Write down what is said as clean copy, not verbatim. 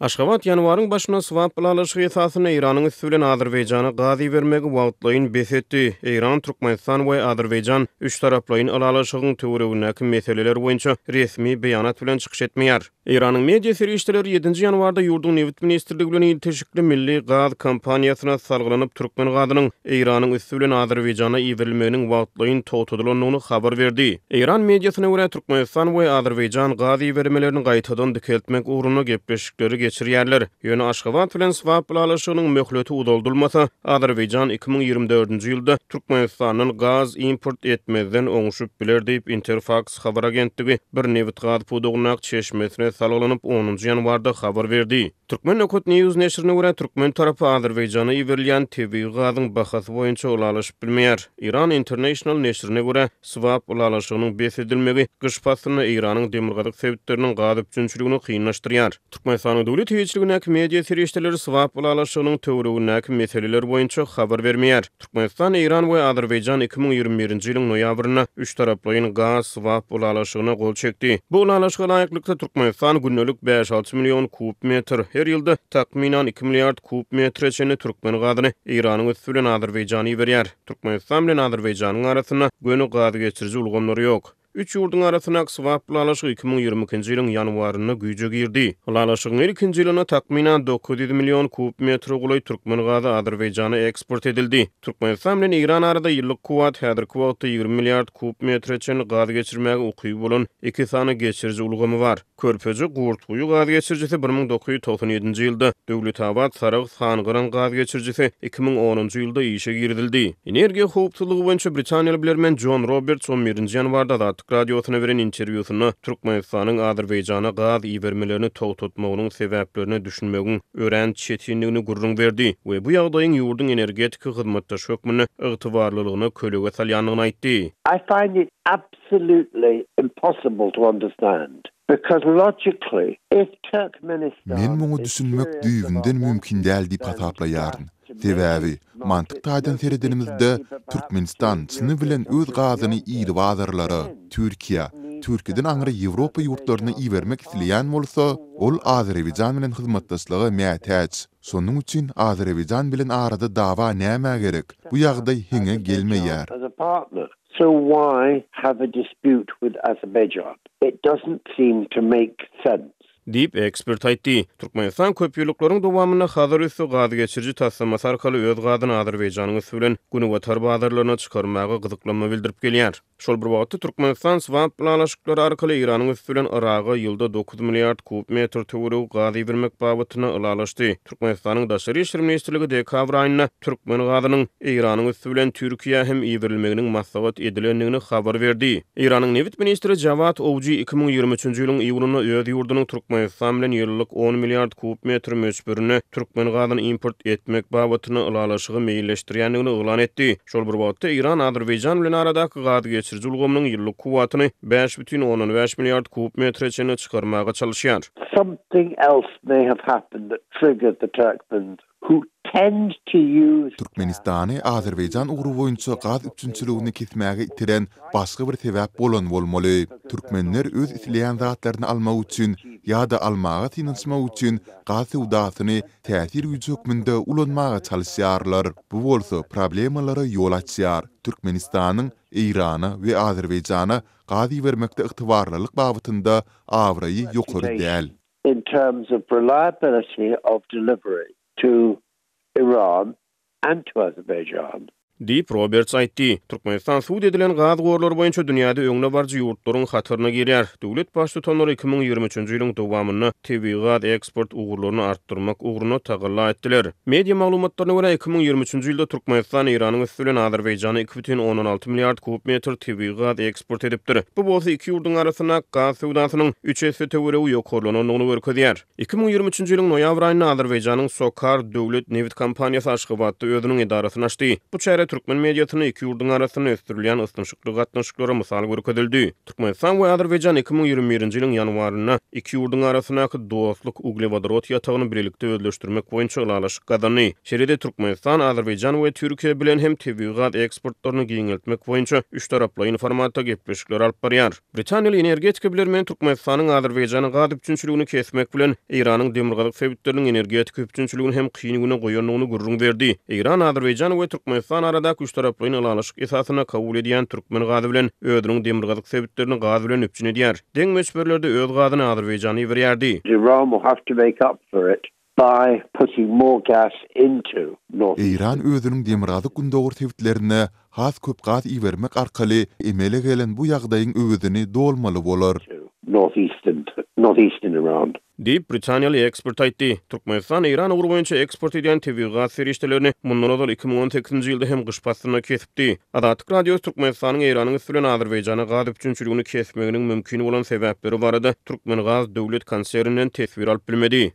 Aşgabat ýanwaryň başynda swap ylalaşygy esasynda Eýranyň üsti bilen Azerbaýjana gaz ibermegi wagtlaýyn bes etdi. Eýran, Türkmenistan we Azerbaýjan üçtaraplaýyn ylalaşygyň töweregindäki meseleler boýunça resmi beýanat bilen çykyş etmeýär. Eýranyň media serişdeleri ýedinji ýanwarda ýurduň Nebit ministrligi bilen ilteşikli Milli gaz kompaniýasyna salgylanyp, türkmen gazynyň Eýranyň üsti bilen Azerbaýjana iberilmeginiň wagtlaýyn togtadylandygyny habar berdi. Eýran mediasyna görä, Türkmenistan we Azerbaýjan gaz ibermelerini gaýtadan dikeltmek ugrunda gepleşikleri geçirýärler. Ýöne Aşgabat bilen swap ylalaşygynyň möhleti uzaldylmasa, Azerbaýjan 2024-nji ýylda Türkmenistandan gaz import etmezden oňşup biler diýip, Interfaks habar agentligi bir nebit-gaz pudagyndaky çeşmesine salgylanyp, onunjy ýanwarda habar berdi. Turkmen Nokat News neşirine görä, türkmen tarapy Azerbaýjana iberilýän tebigy gazyň bahasy boýunça ylalaşyp bilmeýär. Iran International neşirine görä, swap ylalaşygynyň bes edilmegi gyş paslynda Eýranyň demirgazyk sebitleriniň gaz üpjünçiligini kynlaşdyrýar. Türkmenistanyň döwlet eýeçiligindäki media serişdeleri swap ylalaşygynyň töweregindäki meseleler boýunça habar bermeýär. Türkmenistan, Eýran we Azerbaýjan 2021-nji ýylyň noýabrynda üçtaraplaýyn gaz swap ylalaşygyna gol çekdi. Bu ylalaşyga laýyklykda, Türkmenistan gündelik bäş-alty million kub metr, her ýylda, takmynan, iki milliard kub metre çenli türkmen gazyny Eýranyň üsti bilen Azerbaýjana iberýär. Türkmenistan bilen Azerbaýjanyň arasynda göni gaz geçiriji ulgamlary ýok. Üç ýurduň arasyndaky swap ylalaşygy 2022-nji ýylyň ýanwarynda güýje girdi. Ylalaşygyň ilkinji ýylynda takmynan 900 million kub metre golaý türkmen gazy Azerbaýjana eksport edildi. Türkmenistan bilen Eýran arada ýyllyk kuwwat häzirki wagtda 20 milliard kub metre çenli gaz geçirmäge ukyby bolan iki sany geçiriji ulgamy bar. Körpeje Gurtguýy gaz geçirijisi 1997-nji ýylda, Döwletabat, Sarahs, Hangyran gaz geçirijisi 2010-njy ýylda işe girizildi. Energiýa howpsuzlygy boýunça britaniýaly bilermen Jon Roberts on birinji ýanwarda Azatlyk Radiosyna beren interwýusynda Türkmenistanyň Azerbaýjana gaz ibermelerini togtatmagynyň sebäplerine düşünmegiň örän çetindigini gürrüň berdi we bu ýagdaýyň ýurduň energetika hyzmatdaşy hökmünde ygtybarlylygyna kölege salýandygyny aýtdy. I find it absolutely impossible to understand because logically if Turkmenistan Men muňa düşünmek düýbünden mümkin däl diýip hasaplaýaryn. Sebäbi, mantyk taýdan seredenimizde, Türkmenistan çyny bilen öz gazyny iri bazarlara, Türkiýä, Türkiýeden aňry Ýewropa ýurtlaryna ibermek isleýän bolsa, ol Azerbaýjan bilen hyzmatdaşlyga mätäç. Şonuň üçin Azerbaýjan bilen arada dawa nämä gerek? Bu ýagdaý heňe gelmeýär. So why have a dispute with Azerbaijan? It doesn't seem to make sense. Diýip, ekspert aýtdy. Türkmenistan köpýyllyklaryň dowamynda Hazar üsti gaz geçiriji taslamasy arkaly öz gazyny Azerbaýjanyň üsti bilen günbatar bazarlaryna çykarmaga gyzyklanma bildirip gelýär. Şol bir wagtda, Türkmenistan swap ylalaşyklary arkaly Eýranyň üsti bilen Yraga ýylda dokuz milliard kub metr töweregi gaz ibermek babatynda ylalaşdy. Türkmenistanyň Daşary işler ministrligi dekabr aýynda türkmen gazynyň Eýranyň üsti bilen Türkiýä hem iberilmeginiň maslahat edilendigini habar berdi. Eýranyň nebit ministri Jawad Owji 2023-nji ýylyň iýunynda öz ýurdunyň Türkmenistan bilen ýyllyk on milliard kub metr möçberinde türkmen gazyny import etmek babatynda ylalaşygy meýilleşdirýändigini yglan etdi. Şol bir wagtda, Eýran Azerbaýjan bilen aradaky gaz geçiriji ulgamynyň ýyllyk kuwwatyny 5,5 milliard kub metre çenli çykarmaga çalyşýar. Something else may have happened that triggered the Turkmens who tend to use Türkmenistany Azerbaýjan ugry boýunça gaz üpjünçiligini kesmäge iteren başga bir sebäp bolan bolmaly. Türkmenler öz isleýän zatlaryny almak üçin ýa-da almaga synanyşmak üçin gaz söwdasyny täsir güýji hökmünde ulanmaga çalyşýarlar. Bu bolsa problemalara ýol açýar. Türkmenistanyň Eýrana we Azerbaýjana gaz ibermekde ygtybarlylyk babatynda abraýy ýokary däl. In terms of reliability of delivery to Iran and to Azerbaijan. Diýip, Roberts aýtdy. Türkmenistan sud edilen gaz gorlary boýunça dünýäde öňdebaryjy ýurtlaryň hataryna girýär. Döwlet Baştutanlary 2023-nji ýylyň dowamynda tebigy gaz eksport ugurlaryny artdyrmak ugrunda tagalla etdiler. Media maglumatlaryna görä, 2023-nji ýylda Türkmenistan Eýranyň üsti bilen Azerbaýjana 2,6 milliard kub metr tebigy gaz eksport edipdir. Bu bolsa iki ýurduň arasyndaky gaz söwdasynyň üç esse töweregi ýokarlanandygyny görkezýär. 2023-nji ýylyň noýabr aýynda Azerbaýjanyň SOCAR döwlet nebit kompaniýasy Aşgabatda özüniň edarasyny açdy. Bu çäre. türkmen mediasynda iki ýurduň arasynda ösdürilýän ysnyşykly gatnaşyklara mysal görkezildi. Türkmenistan we Azerbaýjan 2021-nji ýylyň ýanwarynda iki ýurduň arasyndaky Dostluk uglewodorod ýatagyny bilelikde özleşdirmek boýunça ylalaşyk gazandy. Şeýle-de Türkmenistan, Azerbaýjan we Türkiýe bilen hem tebigy gaz eksportlaryny giňeltmek boýunça üçtaraplaýyn formatda gepleşikler alyp barýar. Britaniýaly energetika bilermeni Türkmenistanyň Azerbaýjana gaz üpjünçiligini kesmek bilen, Eýranyň demirgazyk sebitleriniň energetika üpjünçiligini hem kyn güne goýandygyny gürrüň berdi. Eýran, Azerbaýjan we Türkmenistan aradaky üçtaraplaýyn ylalaşyk esasynda kabul edýän türkmen gazy bilen özüniň demirgazyk sebitlerini gaz bilen üpjün edýär. Deň möçberlerde öz gazyny Azerbaýjana iberýärdi. Iran will have to make up for it by putting more gas into North. Eýran özüniň demirgazyk-gündogar sebitlerine has köp gaz ibermek arkaly emele gelen bu ýagdaýyň öwezini dolmaly bolar. Northeastern Iran. Diýip, britaniýaly ekspert aýtdy. Türkmenistan Eýran ugry boýunça eksport edýän tebigy gaz serişdelerini mundan ozal 2018-nji ýylda hem gyş paslynda kesipdi. Azatlyk Radiosy Türkmenistanyň Eýranyň üsti bilen Azerbaýjana gaz üpjünçiligini kesmeginiň mümkin bolan sebäpleri barada Türkmengaz döwlet konserninden teswir alyp bilmedi.